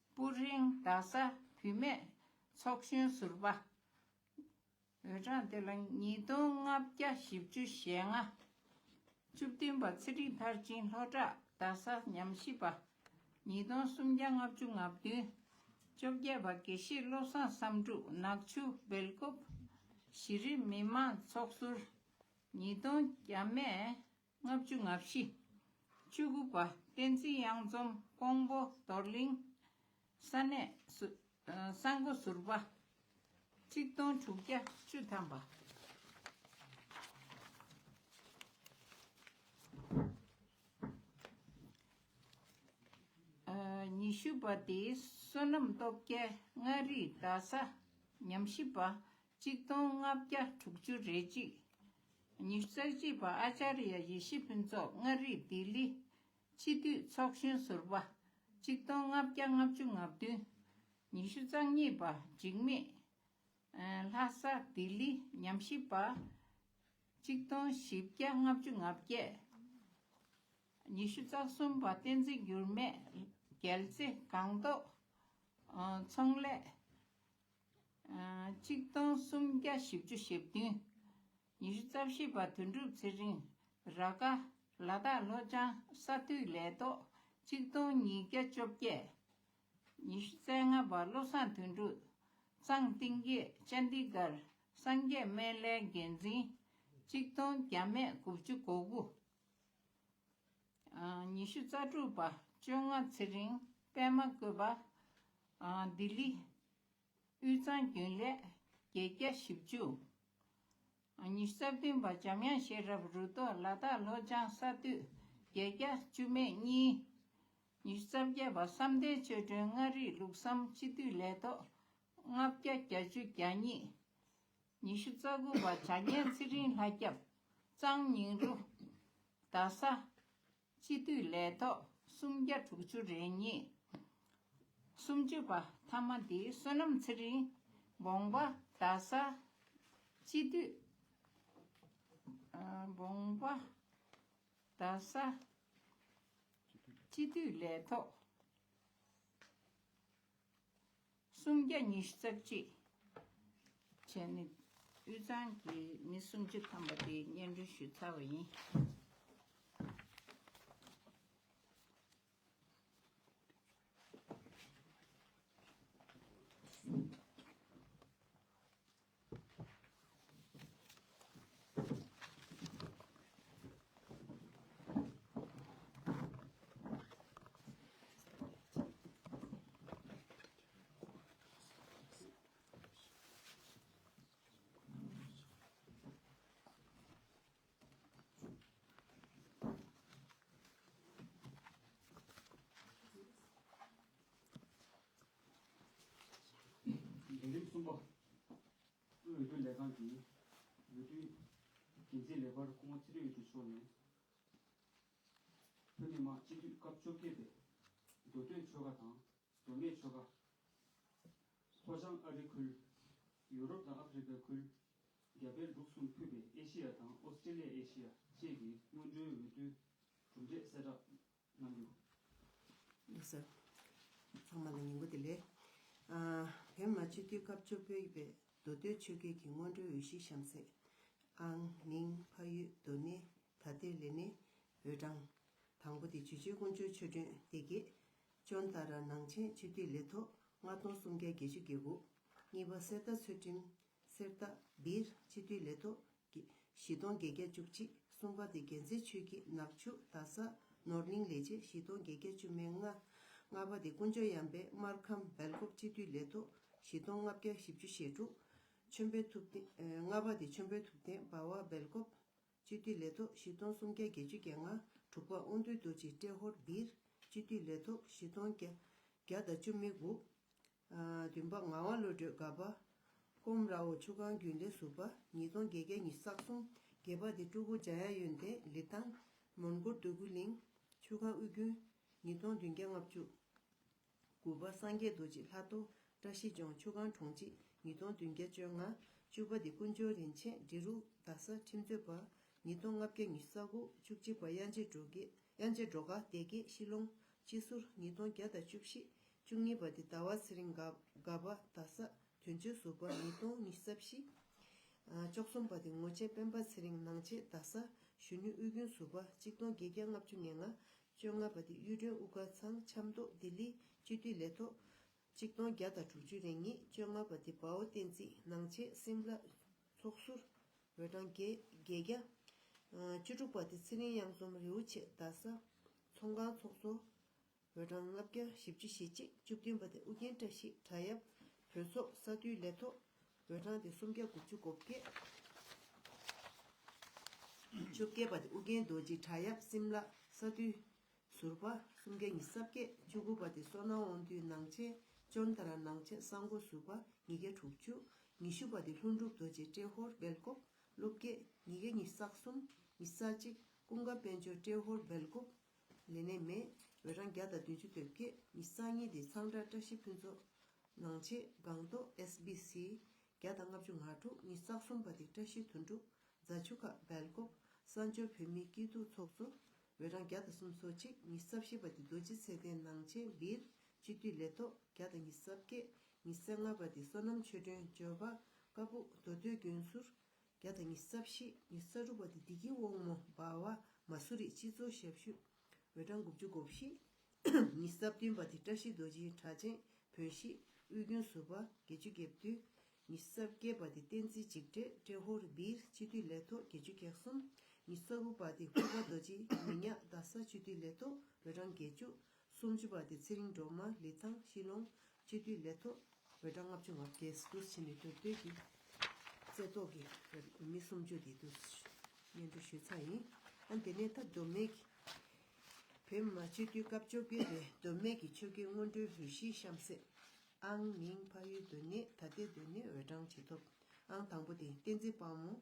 སྤུ་ཧྲེང་རྡ་ས་བུད་མེད་ཚོགས་གཞོན་ཟུར་པ། འོས་གྲངས་དེ་ལ་ཉིས་སྟོང་ལྔ་བརྒྱ་བཞི་བཅུ་ཞེ་ལྔ། བཅུ་བདུན་པ་ཚེ་རིང་མཐར་ཕྱིན་ལྷོ་བྲག་རྡ་ས་ཉམས་ཞིབ་པ། ཉིས་སྟོང་སུམ་བརྒྱ་ལྔ་བཅུ་ང་བདུན། བཅོ་བརྒྱད་པ་དགེ་བཤེས་བློ་བཟང་བསམ་འགྲུབ་ནག་ཆུ་སྦེལ་ཀོབ་གཞི་རིམ་མི་མང་ཚོགས་ཟུར། ཉིས་སྟོང་བརྒྱ་མེད་ལྔ་བཅུ་ང་བཞི། བཅུ་དགུ་པ་བསྟན་འཛིན་གཡང་འཛོམས་ཀོང་པོ་རྡོར་གླིང་ས་གནས་སུ། ཨ། ས་འགོ་ཟུར་པ། གཅིག་སྟོང་དྲུག་བརྒྱ་བཅུ་ཐམ་པ། ཨ། ཉི་ཤུ་པ་དེ་བསོད་ནམས་སྟོབས་རྒྱལ་མངའ་རིས་རྡ་ས་ཉམས་ཞིབ་པ། གཅིག་སྟོང་ལྔ་བརྒྱ་དྲུག་ཅུ་རེ་གཅིག། ཉི་ཤུ་རྩ་གཅིག་པ་ཨ་ཅཱརྱ་ཡེ་ཤེས་ཕུན་ཚོགས་མངའ་རིས་ལྡི་ལི་སྤྱི་འཐུས་ཚོགས་གཞོན་ཟུར་པ། གཅིག་སྟོང་ལྔ་བརྒྱ་ལྔ་བཅུ་ང་བདུན། ཉི་ཤུ་རྩ་གཉིས་པ་འཇིགས་མེད་ལྷ་ས་ལྡི་ལི་ཉམས་ཞིབ་པ། གཅིག་སྟོང་བཞི་བརྒྱ་ལྔ་བཅུ་ང་བརྒྱད། ཉི་ཤུ་རྩ་གསུམ་པ་བསྟན་འཛིན་འགྱུར་མེད་རྒྱལ་རྩེ་སྒང་ཏོག་ཚོང་ལས། གཅིག་སྟོང་སུམ་བརྒྱ་བཞི་བཅུ་ཞེ་བདུན། ཉི་ཤུ་རྩ་བཞི་པ་དོན་གྲུབ་ཚེ་རིང་ར་དཀར་ལ་དྭགས་ལྷོ་བྱང་ས་འཐུས་ལས་ཐོག་གཅིག་སྟོང་ཉིས་བརྒྱ་བཅོ་བརྒྱད། ཉི་ཤུ་རྩ་ལྔ་པ་བློ་བཟང་དོན་གྲུབ་གཙང་གཏིང་སྐྱེས་ཅན་ཌི་གྷར་སངས་རྒྱས་སྨན་བླའི་འགན་འཛིན་གཅིག་སྟོང་བརྒྱ་མེད་དགུ་བཅུ་གོ་དགུ། ཉི་ཤུ་རྩ་དྲུག་པ་བཅོ་ལྔ་ཚེ་རིང་པད་མ་བཀོད་པ། ལྡི་ལི་དབུས་གཙང་རྒྱུན་ལས་བརྒྱད་བརྒྱ་བཞི་བཅུ། ཉི་ཤུ་རྩ་བདུན་པ་འཇམ་དབྱངས་ཤེས་རབ་རུ་ཐོག་ལ་དྭགས་ལྷོ་བྱང་ས་འཐུས་བརྒྱད་བརྒྱ་བཅུ་མེད་གཉིས། ཉི་ཤུ་རྩ་བརྒྱད་པ་བསམ་གཏན་ཆོས་སྒྲོན་མངའ་རིས་ལུགས་བསམ་སྤྱི་འཐུས་ལས་ཐོག་ལྔ་བརྒྱ་བརྒྱད་ཅུ་གྱ་གཉིས། ཉི་ཤུ་རྩ་དགུ་པ་བྱ་ཉལ་ཚེ་རིང་ལྷ་སྐྱབས་གཙང་ཉིང་རུ་རྡ་ས་སྤྱི་འཐུས་ལས་ཐོག་སུམ་བརྒྱ་དྲུག་ཅུ་རེ་གཉིས། སུམ་ཅུ་པ་ཐ་མ་འདི་བསོད་ནམས་ཚེ་རིང་འབོང་པ་རྡ་ས་སྤྱི་འཐུས། ཨ། འབོང་པ་རྡ་ས་སྤྱི་འཐུས་ལས་ཐོག་སུམ་བརྒྱ་ཉི་ཤུ་རྩ་གཅིག་བྱས་ནས་དབུས་གཙང་གི་མི་སུམ་ཅུ་ཐམ་པ་དེ་སྙན་སྒྲོན་ཞུས་ཚར་བ་ཡིན། གསུམ་པ། དབུས་འོས་བསྡུ་ལས་ཁང་གི་འོས་བསྡུའི་འགན་འཛིན་ལས་འཕར་སྐུ་ངོ་ཚེ་རིང་དབྱངས་ཅན་མཆོག་ནས། བོད་མི་མང་སྤྱི་འཐུས་སྐབས་བཅོ་བརྒྱད་པའི་མདོ་སྟོད་ཆོལ་ཁ་དང་། མདོ་སྨད་ཆོལ་ཁ། ལྷོ་བྱང་ཨ་རི་ཁུལ། ཡུ་རོབ་དང་ཨ་ཧྥེ་རི་ཁ་ཁུལ། རྒྱ་བལ་འབྲུག་གསུམ་ཕུད་པའི་ཨེ་ཤེ་ཡ་དང་ཨོ་སི་ཀྲི་ལི་ཡ་ཨེ་ཤེ་ཡ་བཅས་ཀྱི་སྔོན་འགྲོའི་འོས་བསྡུའི་གྲུབ་འབྲས་གསལ་བསྒྲགས་གནང་རྒྱུ། ལགས་སོ། ཚང་མ་ལ་ཉིན་གུང་བདེ་ལེགས། ཨ། བོད་མི་མང་སྤྱི་འཐུས་སྐབས་བཅོ་བརྒྱད་པའི་མདོ་སྟོད་ཆོལ་ཁའི་གི་སྔོན་འགྲོའི་འོས་གཞི་གཤམ་གསལ། ཨང་། མིང་། ཕ་ཡུལ། སྡོད་གནས། ད་ལྟའི་ལས་གནས། འོས་གྲངས། དང་པོ་དེ་ཇོ་བོ་རྗེ་དཀོན་མཆོག་ཆོས་སྒྲོན་བདེ་སྐྱིད། ཅོན་ཏ་ར་ནང་ཆེན་སྤྱི་འཐུས་ལས་ཐོག་ལྔ་སྟོང་སུམ་བརྒྱ་བརྒྱད་ཅུ་གྱ་དགུ། གཉིས་པ་གསེར་རྟ་ཚུལ་ཁྲིམས། གསེར་རྟ་བིར་སྤྱི་འཐུས་ལས་ཐོག་བཞི་སྟོང་བརྒྱད་བརྒྱ་བཅུ་གཅིག། གསུམ་པ་དེ་རྒྱལ་མཚན་ཆོས་སྐྱིད་ནག་ཆུ་རྡ་ས་ནོར་གླིང་ལས་བྱེད་བཞི་སྟོང་བརྒྱད་བརྒྱ་བཅུ་མེད་ལྔ། ལྔ་པ་དེ་དཀོན་མཆོག་གཡང་པས་སྨར་ཁམས་སྦེལ་ཀོབ་སྤྱི་འཐུས་ལས་ཐོག་བཞི་སྟོང་ལྔ་བརྒྱ་བཞི་བཅུ་ཞེ་དྲུག། ཆོས་འཕེལ་ཐུབ་བསྟན། ལྔ་པ་དེ་ཆོས་འཕེལ་ཐུབ་བསྟན་འབའ་བ་སྦེལ་ཀོབ་སྤྱི་འཐུས་ལས་ཐོག་བཞི་སྟོང་སུམ་བརྒྱ་བརྒྱད་ཅུ་གྱ་ལྔ། དྲུག་པ་དབང་འདུས་རྡོ་རྗེ་ཏྲེ་ཧོར་བིར་སྤྱི་འཐུས་ལས་ཐོག་བཞི་སྟོང་བརྒྱ་དང་བཅུ་མེད་དགུ། བདུན་པ་ངག་དབང་བློ་གྲོས་དགའ་པ། ཀོམ་ར་འོ་ཆུ་སྒང་རྒྱུན་ལས་ཟུར་པ་ཉིས་སྟོང་བརྒྱད་བརྒྱ་ཉི་ཤུ་རྩ་གསུམ། བརྒྱད་པ་དེ་སྤྲུལ་སྐུ་འཇམ་དབྱངས་ཡོན་ཏན་ལི་ཐང་མོན་གྷོ་འདོད་རྒུ་གླིང་ཆུ་སྒང་དབུས་རྒྱུན་ཉིས་སྟོང་བདུན་བརྒྱ་ལྔ་བཅུ། དགུ་པ་སངས་རྒྱས་རྡོ་རྗེ་ལྷ་ཐོ་བཀྲ་ཤིས་ལྗོངས་ཆུ་སྒང་གྲོང་སྤྱི་ཉིས་སྟོང་བདུན་བརྒྱ་བཅོ་ལྔ། བཅུ་པ་དེ་དཀོན་མཆོག་རིན་ཆེན་འབྲི་རུ་རྡ་ས་ཁྲིམས་རྩོད་པ་ཉིས་སྟོང་ལྔ་བརྒྱ་ཉི་ཤུ་རྩ་དགུ། བཅུ་གཅིག་པ་དབྱངས་ཅན་སྒྲོལ་དཀར་དབྱངས་ཅན་སྒྲོལ་དཀར་སྡེ་དགེ་ཤི་ལོང་སྤྱི་ཟུར་ཉིས་སྟོང་བརྒྱ་དང་བཅུ་བཞི། བཅུ་གཉིས་པ་དེ་ཟླ་བ་ཚེ་རིང་དགའ་དགའ་པ་རྡ་ས་དོན་གཅོད་ཟུར་པ་ཉིས་སྟོང་ཉི་ཤུ་རྩ་བཞི། བཅུ་གསུམ་པ་དེ་ངོ་ཆེན་སྤེན་པ་ཚེ་རིང་ནང་ཆེན་རྡ་ས་གཞོན་ནུ་དབུས་རྒྱུན་ཟུར་པ་གཅིག་སྟོང་བརྒྱད་བརྒྱ་ལྔ་བཅུ་ང་ལྔ། བཅོ་ལྔ་པ་དེ་གཡུ་སྒྲོན་དབུ་དཀར་ཚང་ཆབ་མདོ་ལྡི་ལི་སྤྱི་འཐུས་ལས་ཐོག་གཅིག་སྟོང་བརྒྱ་དང་དྲུག་ཅུ་རེ་གཉིས། བཅོ་ལྔ་པ་དེ་འབའ་བོ་བསྟན་འཛིན་ནང་ཆེན་སིམ་ལ་ཚོགས་ཟུར་འོས་གྲངས་བརྒྱད་བརྒྱད་བརྒྱ། བཅུ་དྲུག་པ་དེ་ཚེ་རིང་གཡང་འཛོམས་རི་བོ་ཆེ་རྡ་ས་ཚོང་ཁང་ཚོགས་གཙོ་འོས་གྲངས་ལྔ་བརྒྱ་བཞི་བཅུ་ཞེ་གཅིག། བཅུ་བདུན་པ་དེ་ཨུ་རྒྱན་བཀྲ་ཤིས་བྲག་གཡབ་བོད་ཚོགས་ས་འཐུས་ལས་ཐོག་འོས་གྲངས་དེ་སུམ་བརྒྱ་དགུ་བཅུ་གོ་བརྒྱད། བཅོ་བརྒྱད་པ་དེ་ཨུ་རྒྱན་རྡོ་རྗེ་བྲག་གཡབ་སིམ་ལ་ས་འཐུས་ཟུར་པ་སུམ་བརྒྱ་ཉི་ཤུ་རྩ་བརྒྱད། བཅུ་དགུ་པ་དེ་བསོད་ནམས་དབང་འདུས་ནང་ཆེན་ཅོན་ཏ་ར་ནང་ཆེན་གསང་སྒོ་ཟུར་པ་ཉིས་བརྒྱ་དྲུག་ཅུ། ཉི་ཤུ་པ་དེ་ལྷུན་གྲུབ་རྡོ་རྗེ་ཏྲེ་ཧོར་སྦེལ་ཀོབ་སློབ་དགེ་ཉིས་བརྒྱ་ཉི་ཤུ་རྩ་གསུམ། ཉི་ཤུ་རྩ་གཅིག། ཀུན་དགའ་དཔལ་འབྱོར་ཏྲེ་ཧོར་སྦེལ་ཀོབ་ལས་གནས་མེད། འོས་གྲངས་བརྒྱ་དང་བདུན་ཅུ་དོན་བརྒྱད། ཉི་ཤུ་རྩ་གཉིས་དེ་ཚང་བཀྲ་བཀྲ་ཤིས་ཕུན་ཚོགས་ནང་ཆེན་སྒང་ཏོག་ཨེས་བི་སི་བརྒྱ་དང་ལྔ་བཅུ་ང་དྲུག། ཉི་ཤུ་རྩ་གསུམ་པ་དེ་བཀྲ་ཤིས་དོན་གྲུབ་རྫ་ཆུ་ཁ་སྦེལ་ཀོབ་གསར་འབྱོར་བོད་མིའི་སྐྱིད་སྡུག་ཚོགས་གཙོ་འོས་གྲངས་བརྒྱ་དང་སུམ་ཅུ་སོ་གཅིག། ཉི་ཤུ་རྩ་བཞི་པ་དེ་རྡོ་རྗེ་ཚེ་བརྟན་ནང་ཆེན་བིར་སྤྱི་འཐུས་ལས་ཐོག་བརྒྱ་དང་ཉི་ཤུ་རྩ་བརྒྱད། ཉི་ཤུ་རྩ་ལྔ་པ་དེ་བསོད་ནམས་ཆོས་སྒྲོན་འབྱོར་པ་ཀ་སྦུག་མདོ་སྟོད་དགོན་ཟུར་བརྒྱ་དང་ཉི་ཤུ་རྩ་བཞི། ཉི་ཤུ་རྩ་དྲུག་པ་དེ་བདེ་སྐྱིད་དབང་མོ་འབའ་བ་མ་སུ་རི་སྤྱི་ཚོགས་ཞབས་ཞུ་འོས་གྲངས་དགུ་བཅུ་གོ་བཞི། ཉི་ཤུ་རྩ་བདུན་པ་དེ་བཀྲ་ཤིས་རྡོ་རྗེ་གྲགས་ཅན་བོན་གཞིས་དབུས་རྒྱུན་ཟུར་པ་བརྒྱད་ཅུ་གྱ་བདུན། ཉི་ཤུ་རྩ་བརྒྱད་པ་དེ་བསྟན་འཛིན་འཇིགས་བྲལ་ཏྲེ་ཧོར་བིར་སྤྱི་འཐུས་ལས་ཐོག་བརྒྱད་ཅུ་གྱ་གསུམ། ཉི་ཤུ་རྩ་དགུ་པ་དེ་ཧུར་པ་རྡོ་རྗེ་མི་ཉག་རྡ་ས་སྤྱི་འཐུས་ལས་ཐོག་འོས་གྲངས་བརྒྱད་ཅུ། སུམ་ཅུ་པ་དེ་ཚེ་རིང་སྒྲོལ་མ་ལི་ཐང་ཤི་ལོང་སྤྱི་འཐུས་ལས་ཐོག་འོས་གྲངས་ལྔ་བཅུ་ང་བརྒྱད། འདུག་སེ་བྱས་ནས་མདོ་སྟོད་ཀྱི་རྩེ་ཏོག་གི་མི་སུམ་ཅུ་དེ་འདུག་སེ་སྙན་སྒྲོན་ཞུས་ཚར་ཡིན། ཨ་དེ་ནས་ད་མདོ་སྨད་ཀྱི་བོད་མི་མང་སྤྱི་འཐུས་སྐབས་བཅོ་བརྒྱད་པའི་མདོ་སྨད་ཀྱི་ཆོལ་ཁའི་སྔོན་འགྲོའི་འོས་གཞི་གཤམ་གསལ། ཨང་། མིང་། ཕ་ཡུལ། སྡོད་གནས། ད་ལྟའི་སྡོད་གནས། འོས་གྲངས་ཇེ་ཐོབ། ཨང་དང་པོ་དེ་བསྟན་འཛིན་དཔལ་མོ།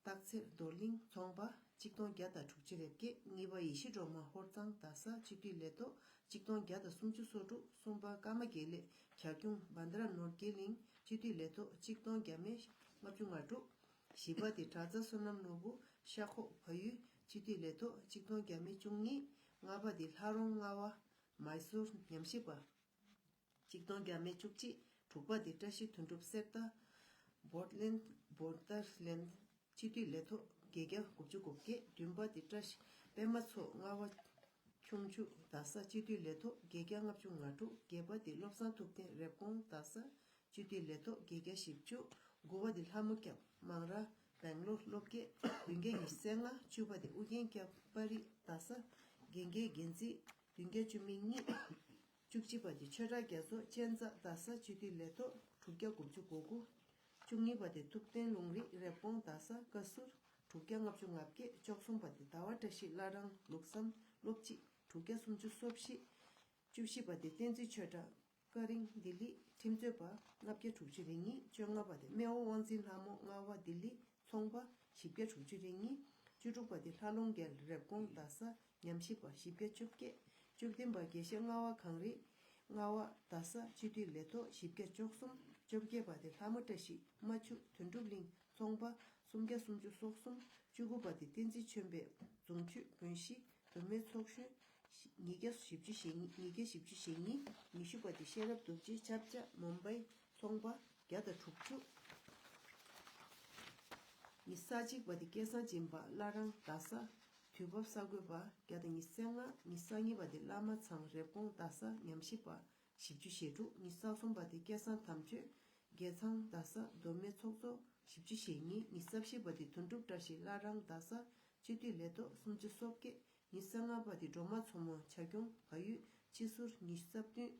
སྟག་འཚེར་རྡོར་གླིང་ཚོང་པ་གཅིག་སྟོང་བརྒྱ་དང་དྲུག་ཅུ་རེ་བརྒྱད། གཉིས་པ་ཡེ་ཤེས་སྒྲོལ་མ་ཧོར་གཙང་རྡ་ས་སྤྱི་འཐུས་ལས་ཐོག་གཅིག་སྟོང་བརྒྱ་དང་སུམ་ཅུ་སོ་དྲུག། གསུམ་པ་ཀརྨ་དགེ་ལེགས་བྱ་ཁྱུང་བྷན་དྷ་ར་ནོར་དགེ་གླིང་སྤྱི་འཐུས་ལས་ཐོག་གཅིག་སྟོང་བརྒྱ་མེད་ལྔ་བཅུ་ང་དྲུག། བཞི་པ་དེ་གྲྭ་ཚང་བསོད་ནམས་ནོར་བུ་ཤ་ཁོག་བལ་ཡུལ་སྤྱི་འཐུས་ལས་ཐོག་གཅིག་སྟོང་བརྒྱ་མེད་བཅུ་གཉིས། ལྔ་པ་དེ་ལྷ་རོང་རྔ་བ་མའི་སོར་ཉམས་ཞིབ་པ། གཅིག་སྟོང་བརྒྱ་མེད་བཅུ་གཅིག། དྲུག་པ་དེ་བཀྲ་ཤིས་དོན་གྲུབ་གསེར་རྟ་བོར་ལེན་བོར་ཏར་ལེན་སྤྱི་འཐུས་ལས་ཐོག་བརྒྱད་བརྒྱ་དགུ་བཅུ་གོ་བརྒྱད། བདུན་པ་དེ་བཀྲ་ཤིས་པད་མ་མཚོ་རྔ་བ་ཁྱུང་ཆུ་རྡ་ས་སྤྱི་འཐུས་ལས་ཐོག་བརྒྱད་བརྒྱ་ལྔ་བཅུ་ང་དྲུག། བརྒྱད་པ་དེ་བློ་བཟང་ཐུབ་བསྟན་རེབ་གོང་རྡ་ས་སྤྱི་འཐུས་ལས་ཐོག་བརྒྱད་བརྒྱ་བཞི་བཅུ། དགུ་པ་དེ་ལྷ་མོ་སྐྱབས་མང་ར་སྦེང་ལོར་སློབ་དགེ་བདུན་བརྒྱ་ཉི་ཤུ་རྩ་ལྔ། བཅུ་པ་དེ་ཨུ་རྒྱན་སྐྱབས་པ་རི་རྡ་ས་དགེ་རྒན་འགན་འཛིན་བདུན་བརྒྱ་བཅུ་མེད་གཉིས། བཅུ་གཅིག་པ་དེ་ཆོས་གྲགས་རྒྱ་མཚོ་གཅན་ཚ་རྡ་ས་སྤྱི་འཐུས་ལས་ཐོག་དྲུག་བརྒྱ་དགུ་བཅུ་གོ་དགུ། བཅུ་གཉིས་པ་དེ་ཐུབ་བསྟན་ལུང་རིགས་རེབ་གོང་རྡ་ས་བཀའ་ཟུར་དྲུག་བརྒྱ་ལྔ་བཅུ་ང་བརྒྱད། བཅུ་གསུམ་པ་དེ་ཟླ་བ་བཀྲ་ཤིས་བླ་བྲང་ལུགས་བསམ་སློབ་སྤྱི་དྲུག་བརྒྱ་སུམ་ཅུ་སོ་བཞི། བཅུ་བཞི་པ་དེ་བསྟན་འཛིན་ཆོས་གྲགས། ཚེ་རིང་ལྡི་ལི་ཁྲིམས་རྩོད་པ་ལྔ་བརྒྱ་དྲུག་ཅུ་རེ་གཉིས། བཅོ་ལྔ་པ་དེ་སྨེ་བོ་དབང་འཛིན་ལྷ་མོ་ལྔ་པ་ལྡི་ལི་ཚོང་པ་བཞི་བརྒྱ་དྲུག་ཅུ་རེ་གཉིས། བཅུ་དྲུག་པ་དེ་ལྷ་ལུང་རྒྱལ་རེབ་གོང་རྡ་ས་ཉམས་ཞིབ་པ་བཞི་བརྒྱ་བཅོ་བརྒྱད། བཅུ་བདུན་པ་དགེ་བཤེས་ལྔ་པ་གངས་རི་ལྔ་པ་རྡ་ས་སྤྱི་འཐུས་ལས་ཐོག་བཞི་བརྒྱ་བཅུ་གསུམ། བཅོ་བརྒྱད་པ་དེ་ལྷ་མོ་བཀྲ་ཤིས་རྨ་ཆུ་དོན་གྲུབ་གླིང་ཚོང་པ་སུམ་བརྒྱ་སུམ་ཅུ་སོ་གསུམ། བཅུ་དགུ་པ་དེ་བསྟན་འཛིན་ཆོས་འཕེལ་རྫོང་ཆུ་དགོན་བཞི་མདོ་སྨད་ཚོགས་གཞོན་ཉིས་བརྒྱ་བཞི་བཅུ་ཞེ་གཉིས། ཉིས་བརྒྱ་བཞི་བཅུ་ཞེ་གཉིས། ཉི་ཤུ་པ་དེ་ཤེས་རབ་རྡོ་རྗེ་ཆབ་ཆ་མུམ་བྷའི་ཚོང་པ་བརྒྱ་དང་དྲུག་ཅུ། ཉི་ཤུ་རྩ་གཅིག་པ་དེ་སྐལ་བཟང་སྦྱིན་པ་བླ་བྲང་རྡ་ས་དུས་བབ་གསར་འགོད་པ་བརྒྱ་དང་ཉི་ཤུ་རྩ་ལྔ། ཉི་ཤུ་རྩ་གཉིས་པ་དེ་བླ་མ་ཚང་རེབ་གོང་རྡ་ས་ཉམས་ཞིབ་པ་བཞི་བཅུ་ཞེ་དྲུག། ཉི་ཤུ་རྩ་གསུམ་པ་དེ་སྐལ་བཟང་དམ་ཆོས་རྒྱལ་ཚང་རྡ་ས་མདོ་སྨད་ཚོགས་གཙོ་བཞི་བཅུ་ཞེ་གཉིས། ཉི་ཤུ་རྩ་བཞི་པ་དེ་དོན་གྲུབ་བཀྲ་ཤིས་བླ་བྲང་རྡ་ས་སྤྱི་འཐུས་ལས་ཐོག་སུམ་ཅུ་སོ་བརྒྱད། ཉི་ཤུ་རྩ་ལྔ་པ་དེ་སྒྲོལ་མ་མཚོ་མོ་བྱ་ཁྱུང་བལ་ཡུལ་སྤྱི་ཟུར། ཉི་ཤུ་རྩ་བདུན།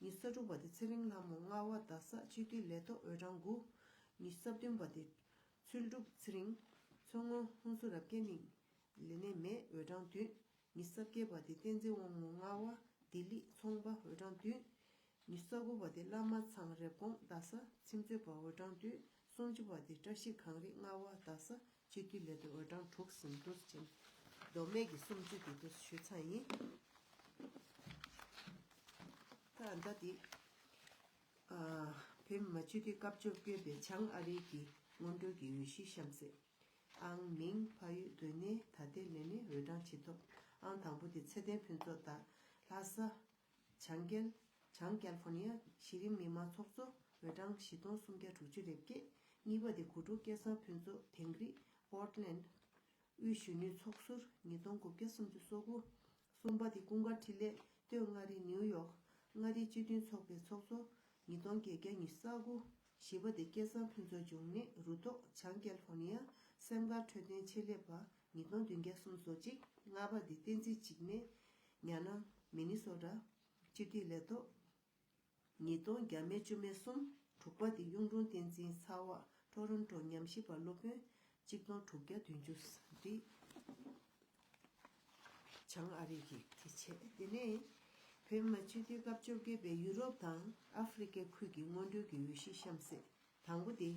ཉི་ཤུ་རྩ་དྲུག་པ་དེ་ཚེ་རིང་ལྷ་མོ་ལྔ་པ་རྡ་ས་སྤྱི་འཐུས་ལས་ཐོག་འོས་གྲངས་དགུ། ཉི་ཤུ་རྩ་བདུན་པ་དེ་ཚུལ་གྲུབ་ཚེ་རིང་མཚོ་སྔོན་ཧུན་སུར་རབ་རྒྱས་གླིང་ལས་གནས་མེད། འོས་གྲངས་བདུན། ཉི་ཤུ་རྩ་བརྒྱད་པ་དེ་བསྟན་འཛིན་དབང་མོ་ལྔ་པ་ལྡི་ལི་ཚོང་པ་འོས་གྲངས་བདུན། ཉི་ཤུ་རྩ་དགུ་པ་དེ་བླ་མ་ཚང་རེབ་གོང་རྡ་ས་ཁྲིམས་རྩོད་པ་འོས་གྲངས་བདུན། སུམ་ཅུ་པ་དེ་བཀྲ་ཤིས་གངས་རི་ལྔ་པ་རྡ་ས་སྤྱི་འཐུས་ལས་དོན་འོས་གྲངས་དྲུག་ཟིན་འདུག་ཅིང་། མདོ་སྨད་ཀྱི་སུམ་ཅུ་དེ་དུ་ཞུས་ཚར་ཡིན། ད་ལྟ་དེ་ཨ་བོད་མི་མང་སྤྱི་འཐུས་སྐབས་བཅོ་བརྒྱད་པའི་བྱང་ཨ་རི་གི་སྔོན་འགྲོའི་གི་འོས་གཞི་གཤམ་གསལ། ཨང་མིང་ཕ་ཡུལ་སྡོད་གནས་ད་ལྟའི་ལས་གནས་འོས་གྲངས་ཇི་ཐོབ། ཨང་དང་པོ་དེ་ཚེ་བརྟན་ཕུན་ཚོགས་དང་ལྷ་ས། བྱང་རྒྱལ། བྱང་ཀལ་ཧྥོ་ནི་ཡ་གཞི་རིམ་མི་མང་ཚོགས་གཙོ་འོས་གྲངས་བཞི་སྟོང་སུམ་བརྒྱ་དྲུག་ཅུ་རེ་བརྒྱད། གཉིས་པ་དེ་གོ་དྲུག་སྐལ་བཟང་ཕུན་ཚོགས་དིང་རི་པོར་ཊ་ལེན་ཌི། དབུས་གཞོན་ནུའི་ཚོགས་ཟུར་ཉིས་སྟོང་དགུ་བརྒྱ་སུམ་ཅུ་སོ་དགུ། གསུམ་པ་དེ་ཀུན་དགའ་འཕྲིན་ལས་སྟོད་མངའ་རིས་ནིའུ་ཡོག་མངའ་རིས་སྤྱི་མཐུན་ཚོགས་པའི་ཚོགས་གཙོ་ཉིས་སྟོང་བརྒྱད་བརྒྱ་ཉི་ཤུ་རྩ་དགུ། བཞི་པ་དེ་སྐལ་བཟང་ཕུན་ཚོགས་འབྱུང་གནས་རུ་ཐོག་བྱང་ཀལ་ཧྥོ་ནི་ཡ་སེམས་ཁར་འཕྲོད་བསྟེན་ཆེད་ལས་པ་ཉིས་སྟོང་བདུན་བརྒྱ་སུམ་ཅུ་སོ་གཅིག། ལྔ་པ་དེ་བསྟན་འཛིན་འཇིགས་མེད་ཉ་ནང་མི་ནི་སོ་ཊ་སྤྱི་འཐུས་ལས་ཐོག་ཉིས་སྟོང་བརྒྱ་མེད་བཅུ་མེད་གསུམ། དྲུག་པ་དེ་གཡུང་དྲུང་བསྟན་འཛིན་ཚ་བ་ཊོ་རོན་ཊོ་ཉམས་ཞིབ་པ་སློབ་དཔོན་གཅིག་སྟོང་དྲུག་བརྒྱ་བདུན་ཅུ་འདི་བྱང་ཨ་རི་གི་དེ་བྱས། དེ་ནས་བོད་མི་མང་སྤྱི་འཐུས་སྐབས་བཅོ་བརྒྱད་པའི་ཡུ་རོབ་དང་ཨ་ཧྥེ་རི་ཁའི་ཁུལ་གྱི་སྔོན་འགྲོའི་གི་འོས་གཞི་གཤམ་གསལ། དང་པོ་དེ།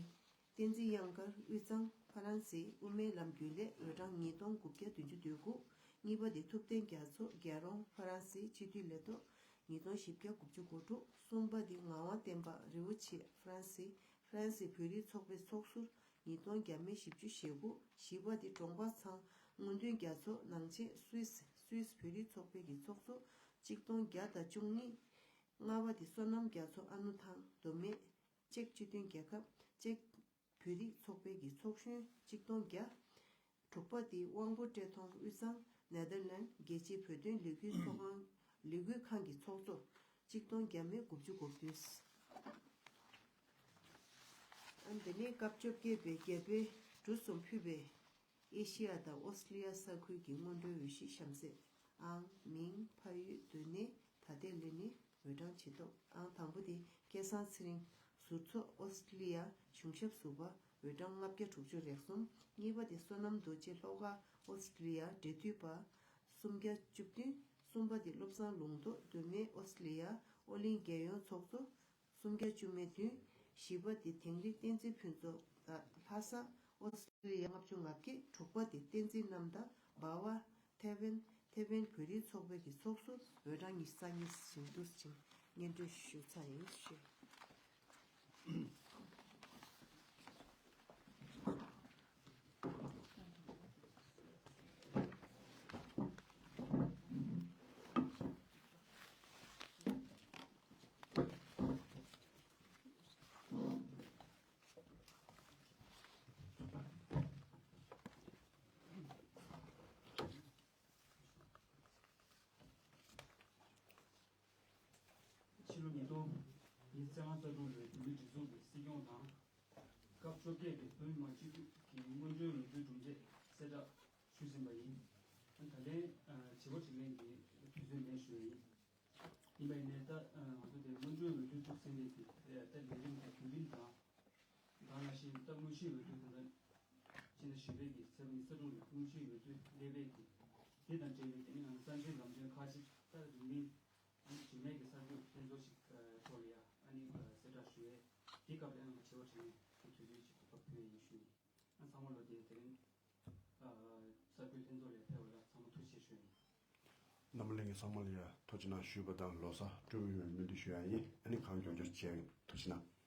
བསྟན་འཛིན་གཡང་དཀར་དབུས་གཙང་ཕ་རན་སི་དབུ་མའི་ལམ་རྒྱུན་ལས་འོས་གྲངས་ཉིས་སྟོང་དགུ་བརྒྱ་བདུན་ཅུ་དོན་དགུ། གཉིས་པ་དེ་ཐུབ་བསྟན་རྒྱ་མཚོ་རྒྱལ་རོང་ཕ་རན་སི་སྤྱི་འཐུས་ལས་ཐོག་ཉིས་སྟོང་བཞི་བརྒྱ་དགུ་བཅུ་གོ་དྲུག། གསུམ་པ་དེ་ངག་དབང་བསྟན་པ་རི་བོ་ཆེ་ཕ་རན་སི་ཕ་རན་སི་བོད་རིགས་ཚོགས་པའི་ཚོགས་ཟུར་ཉིས་སྟོང་བརྒྱ་མེད་བཞི་བཅུ་ཞེ་དགུ། བཞི་པ་དེ་གྲོང་པ་ཚང་དངོས་བདུན་རྒྱ་མཚོ་ནང་ཆེན་སུད་སི་སུད་སི་བོད་རིགས་ཚོགས་པའི་གི་ཚོགས་གཙོ་གཅིག་སྟོང་བརྒྱ་དང་བཅུ་གཉིས། ལྔ་པ་དེ་བསོད་ནམས་རྒྱ་མཚོ་ཨ་ནུ་ཐང་མདོ་སྨད་ཅེཀ་སྤྱི་མཐུན་རྒྱལ་ཁབ་ཅེཀ་བོད་རིགས་ཚོགས་པའི་གི་ཚོགས་གཞོན་གཅིག་སྟོང་བརྒྱ། དྲུག་པ་དེ་དབང་པོ་བཀྲས་མཐོང་དབུས་གཙང་ནེ་དར་ལེན་རྒྱལ་སྤྱིའི་བོད་དོན་ལས་འགུལ་ཚོགས་ཁང་ལས་འགུལ་ཁང་གི་ཚོགས་གཙོ་གཅིག་སྟོང་བརྒྱ་མེད་དགུ་བཅུ་གོ་བདུན། ཨ་འདི་ནས་སྐབས་བཅོ་བརྒྱད་པའི་རྒྱལ་པོས་གྲུ་གསུམ་ཕུལ་བའི་ཨེ་ཤི་ཡ་དང་ཨོ་སི་ཀྲི་ལི་ཡ་ས་ཁུལ་གྱི་སྔོན་འགྲོའི་འོས་གཞི་གཤམ་གསལ། ཨང་མིང་ཕ་ཡུལ་སྡོད་གནས་ད་ལྟའི་ལས་གནས་འོས་གྲངས་ཇི་ཐོབ། ཨང་དང་པོ་དེ་སྐལ་བཟང་ཚེ་རིང་ཟུར་ཚོགས་ཨོ་སི་ཀྲི་ལི་ཡ་གཞུང་ཞབས་ཟུར་པ་འོས་གྲངས་ལྔ་བརྒྱ་དྲུག་ཅུ་རེ་གསུམ། གཉིས་པ་དེ་བསོད་ནམས་རྡོ་རྗེ་ལྷོ་ཁ་ཨོ་སི་ཀྲི་ལི་ཡ་འབྲེལ་མཐུད་པ་སུམ་བརྒྱ་བཅུ་བདུན། གསུམ་པ་དེ་བློ་བཟང་ལུང་རྟོགས་མདོ་སྨད་ཨོ་སི་ཀྲི་ལི་ཡ་ཨོ་གླིང་རྒྱལ་ཡོངས་ཚོགས་གཙོ་སུམ་བརྒྱ་བཅུ་མེད་བདུན། བཞི་པ་དེ་དིང་རི་བསྟན་འཛིན་ཕུན་ཚོགས་དང་ལྷ་ས་ཨོ་སི་ཀྲི་ལི་ཡ་ལྔ་བཅུ་ང་བརྒྱད། དྲུག་པ་དེ་བསྟན་འཛིན་རྣམ་དག་འབའ་བ་ཐེ་ཝན་ཐེ་ཝན་བོད་རིགས་ཚོགས་པའི་གི་ཚོགས་གཙོ་འོས་གྲངས་ཉི་ཤུ་རྩ་གཉིས་ཟིན་འདུག་ཅིང་སྙན་སྒྲོན་ཞུ་ཚར་ཡིན་ཞུ། ཕྱི་ལོ་ཉིས་སྟོང་ཉི་ཤུ་རྩ་ལྔ་རྩ་དྲུག་ལོའི་བོད་མིའི་སྒྲིག་འཛུགས་ཀྱི་སྲིད་སྐྱོང་དང་། སྐབས་བཅོ་བརྒྱད་པའི་བོད་མི་མང་སྤྱི་འཐུས་ཀྱི་སྔོན་འགྲོའི་ལས་འགུལ་གྲུབ་འབྲས་གསལ་བསྒྲགས་ཞུས་ཟིན་པ་ཡིན། ད་ལན་དྲི་བ་དྲིས་ལན་གྱི་དུས་ཚོད་མེད་ཞུ་བ་ཡིན། ཡིན་པ་ཡིན་ནའི་ད་ང་ཚོ་དེ་སྔོན་འགྲོའི་འོས་བསྡུ་བཅུ་གསུམ་པའི་དེ་ད་ལས་རིམ་དང་བརྒྱུད་རིམ་དང་། ད་ནང་བཞིན་ད་དངོས་གཞིའི་འོས་བསྡུ་དང་ད་ཕྱི་ཟླ་བཞི་པའི་གི་ཚེས་པ་ཉི་ཤུ་རྩ་དྲུག་ལ་དངོས་གཞིའི་འོས་བསྡུ་སླེབས་པའི་གི་དེ་དང་འབྲེལ་བའི་དེ་ནི་ང་ཚོ་གསར་འགྱུར་ལམ་སྟོན་ཁག་ཅིག་ད་རིང་མིན་ཨ་ནི་རྗེས་མའི་གི་གསར་འགྱུར་དེ་ཚོ་ཞིག་ཐོག་ དེའི་སྐབས་ལ་ཡང་དྲི་བ་དྲིས་ནས་དུས་ཚོད་ཅིག་ཏུ་ཕབ་ཕུལ་ཡིན་ཞུ། ཨ་ཚང་མ་ལོ་དེ་དེ་རིང་ཨ་གསར་འགོད་ལྷན་ཚོགས་ལ་ཕེབས་པ་ལ་ཚང་མ་ཐུགས་རྗེ་ཆེ་ཞུ་ཡིན། རྣམ་པ་ལྷན་རྒྱས་ཚང་མ་ལ་ཡང་ཐུགས་རྗེ་གནང་ཞུས་པ་དང་ལོ་གསར་སྤྲོ་པོ་ཡོང་བའི་སྨོན་འདུན་ཞུ་ཡ་ཡིན། ཨ་ནི་གང་མགྱོགས་མགྱོགས་བྱས་ཐུགས་རྗེ་གནང་།